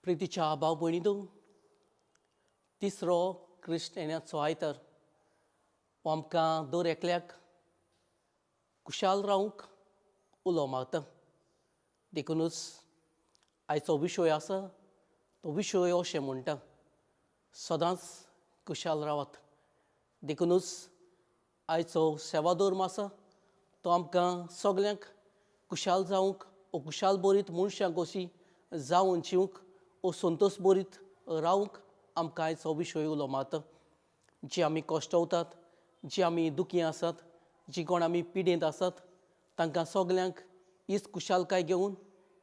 प्रितीच्या भाव भयणींनो, तिसरो क्रिस्त येण्याचो आयतार हो आमकां दर एकल्याक खुशाल रावंक उलो मारता. देखुनूच आयचो विशय आसा तो विशय अशें म्हणटा, सदांच खुशाल रावात. देखुनूच आयचो सेवाधर्म आसा तो आमकां सगल्यांक खुशाल जावंक ओ खुशाल बरीत मनशां कशी जावन जिवंक ओ संतोश बरीत रावंक आमकां आयचो विशय उलो मारता. जी आमी कश्टवतात, जी आमी दुखी आसात, जी कोण आमी पिडेंत आसात, तांकां सगल्यांक हीच खुशालकाय घेवन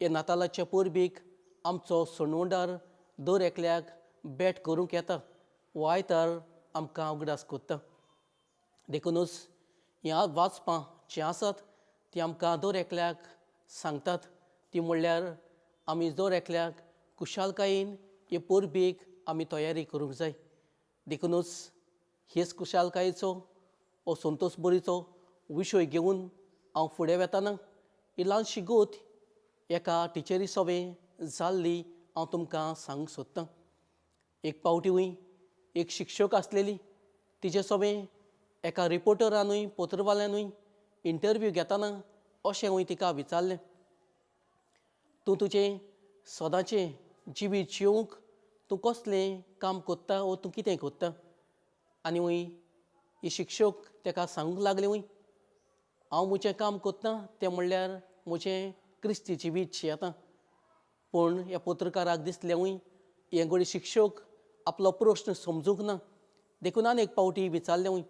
हे नातालाच्या परबेक आमचो सणवंडार दर एकल्याक भेट करूंक येता हो आयतार आमकां उगडास करता. देखुनूच ह्या वाचपां जीं आसात तीं आमकां दर एकल्याक सांगतात, ती म्हणल्यार आमी दर एकल्याक खुशालकायेन हे परबेक आमी तयारी करूंक जाय. देखुनूच हेच खुशालकायेचो हो संतोश बरीचो विशय घेवन हांव फुडें वेताना ही ल्हानशी गोत एका टिचरी सवें जाल्ली हांव तुमकां सांगूंक सोदतां. एक पावटीय एक शिक्षक आसलेली, तिजे सवें एका रिपोर्टरानूय पत्रवाल्यानूय इंटरव्यू घेताना अशें तिका विचारलें, तूं तुजें सदांचें जिवीत जिवंक तूं कसलें काम करता वो तूं कितें करता? आनी वय ही शिक्षक ताका सांगूंक लागली, वय हांव म्हजें काम करता तें म्हणल्यार म्हजें क्रिस्ती जिवीत जियेता. पूण ह्या पत्रकाराक दिसलें वय हें घडये शिक्षक आपलो प्रश्न समजूंक ना, देखून आनी एक पावटी विचारलें, वय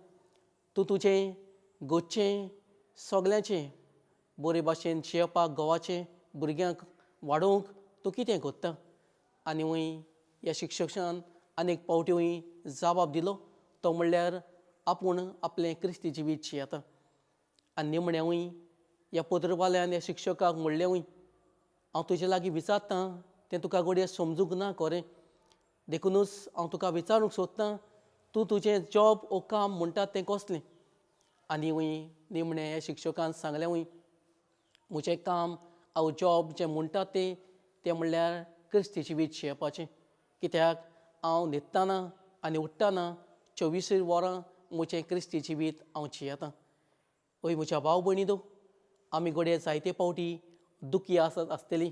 तूं तुजें घरचें सगल्यांचें बरे भाशेन जियेवपाक घोवाचें भुरग्यांक वाडोवंक तूं कितें करता? आनी वय ह्या शिक्षकान आनी एक पावटी वय जबाब दिलो, तो म्हणल्यार आपूण आपलें क्रिस्ती जिवीत जियेता. आनी निमणें वय ह्या पत्रवाल्यान ह्या शिक्षकाक म्हणलें, वय हांव तुजे लागीं विचारतां तें तुका घडये समजूंक ना खरें, देखुनूच हांव तुका विचारूंक सोदतां, तूं तुजें जॉब ओ काम म्हणटात तें कसलें? आनी वय निमणें ह्या शिक्षकान सांगलें, वय म्हजें काम हांव जॉब जें म्हणटात तें तें म्हणल्यार क्रिस्ती जिवीत जियेवपाचें. कित्याक हांव न्हिदतना आनी उठ्ठना 24 वरां म्हजें क्रिस्ती जिवीत हांव जियेतां. हय म्हज्या भाव भयणींनो, आमी घडये जायते पावटी दुखी आसत आसतली,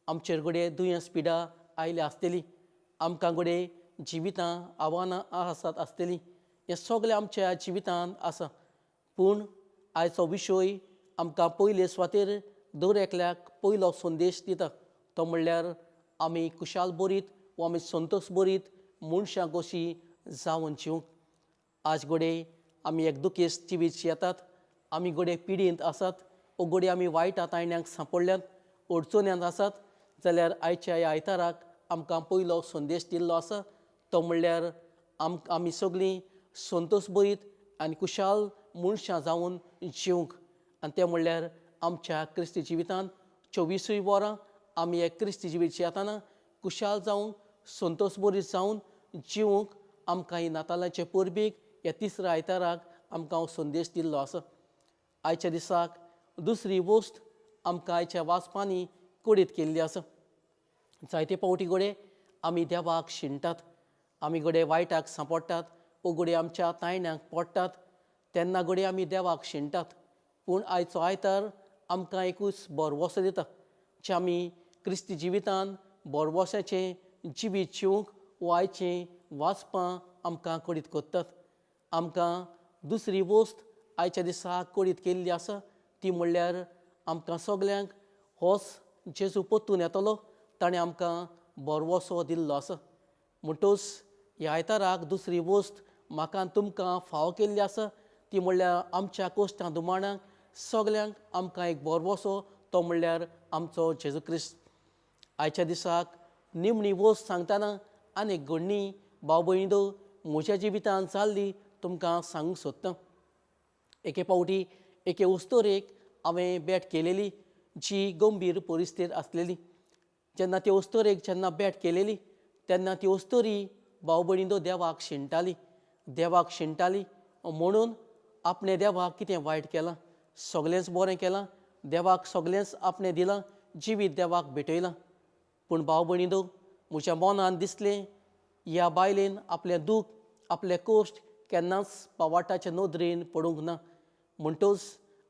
आमचेर घडये दुयेंस पिडा आयल्या आसतली, आमकां घडये जिवितां आव्हानां आसात आसतली, हें सगळें आमच्या जिवितांत आसा. पूण आयचो विशय आमकां पयले सुवातेर दर एकल्याक पयलो संदेश दिता, तो म्हणल्यार आमी खुशाल बरीत वो आमी संतोश बरीत मनशां कशीं जावन जिवंक. आज घडये आमी एक दुखेस्त जिवीत जियेतात, आमी घडये पिडेंत आसात वो घडये आमी वायट ताळण्यांक सांपडल्यात, अडचण्यांत आसात, जाल्यार आयच्या ह्या आयताराक आमकां पयलो संदेश दिल्लो आसा, तो म्हणल्यार आमी सगळीं संतोश बरीत आनी खुशाल मनशां जावन जिवंक. आनी तें म्हणल्यार आमच्या क्रिस्ती जिवितांत 24 वरां आमी एक क्रिस्ती जिवीत जियेतना खुशाल जावंक, संतोश बरीत जावन जिवंक आमकां ही नातालाचे परबेक ह्या तिसऱ्या आयताराक आमकां हो संदेश दिल्लो आसा. आयच्या दिसाक दुसरी वस्त आमकां आयच्या वाचपांनी कळीत केल्ली आसा. जायते पावटी घडये आमी देवाक शिणटात, आमी घडये वायटाक सांपडटात वो घडये आमच्या तायण्याक पडटात, तेन्ना घडये आमी देवाक शिणटात. पूण आयचो आयतार आमकां एकूच भरवंसो दिता, जे आमी क्रिस्ती जिवितान भरवंसाचें जिवीत जिवंक वो आयचीं वाचपां आमकां कळीत करतात. आमकां दुसरी वस्त आयच्या दिसा कळीत केल्ली आसा, ती म्हणल्यार आमकां सगल्यांक होच जेजू परतून येतलो, ताणें आमकां भरवंसो दिल्लो आसा. म्हणटूच ह्या आयताराक दुसरी वस्त म्हाका तुमकां फावो केल्ली आसा, ती म्हणल्यार आमच्या कोश्टां दुमाणांक सगल्यांक आमकां एक भरवंसो, तो म्हणल्यार आमचो जेजू क्रिस्त. आयच्या दिसाक निमणी वस्त सांगतना आनी एक घडणी भाव भयणींनो म्हज्या जिवितांत जाल्ली तुमकां सांगूंक सोदतां. एके पावटी एके उस्तोरेक हांवें भेट केलेली, जी गंभीर परिस्थिती आसलेली. जेन्ना ते उस्तोरेक जेन्ना भेट केलेली तेन्ना ती उस्तोरी भाव भयणींनो देवाक शिणटाली, देवाक शिणटाली म्हणून आपणें देवाक कितें वायट केलां, सगळेंच बरें केलां, देवाक सगळेंच आपणें दिलां, जिवीत देवाक भेटयलां. पूण भाव भयणींनो म्हज्या मनान दिसलें ह्या बायलेन आपलें दूख आपलें कश्ट केन्नाच पावाटाचे नदरेन पडूंक ना. म्हणटच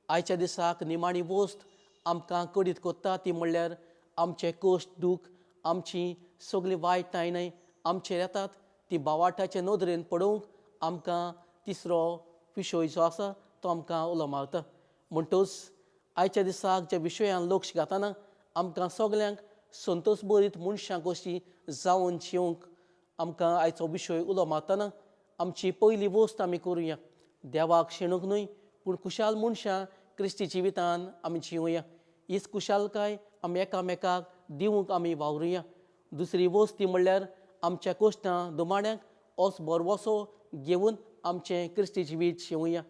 आयच्या दिसाक निमाणी वस्त आमकां कडीत कोत्ता ती म्हणल्यार आमचें कश्ट दूख आमची सगळीं वायट न्हय आमचेर येतात ती बावाटाचे नदरेन पळोवंक आमकां तिसरो विशय जो आसा तो आमकां उलो मारता. म्हणटच आयच्या दिसाक ज्या विशयान लक्ष घातना आमकां सगल्यांक संतोश बरीत मनशां कशीं जावन शिवंक आमकां आयचो विशय उलो मारतना आमची पयली वस्त आमी करुया. देवाक शेणूंक न्हय पूण खुशाल मनशां क्रिस्ती जिवितान आमी जिवया. हीच खुशालकाय आमी एकामेकाक दिवंक आमी वावरुया. दुसरी वस्त ती म्हणल्यार आमच्या कश्टां दुमाण्यांक ओस बरवसो घेवन आमचें क्रिस्ती जिवीत शिवया.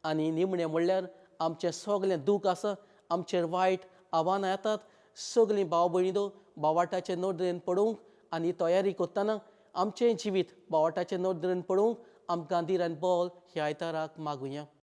आनी निमणें म्हणल्यार आमचें सगलें दूख आसा आमचेर वायट आव्हानां येतात सगळीं भाव भयणी बावाटाचे नदरेन पळोवंक आनी तयारी करतना आमचें जिवीत बावाटाचे नदरेन पळोवंक आमकां धीर आनी बळ ह्या आयताराक मागुया.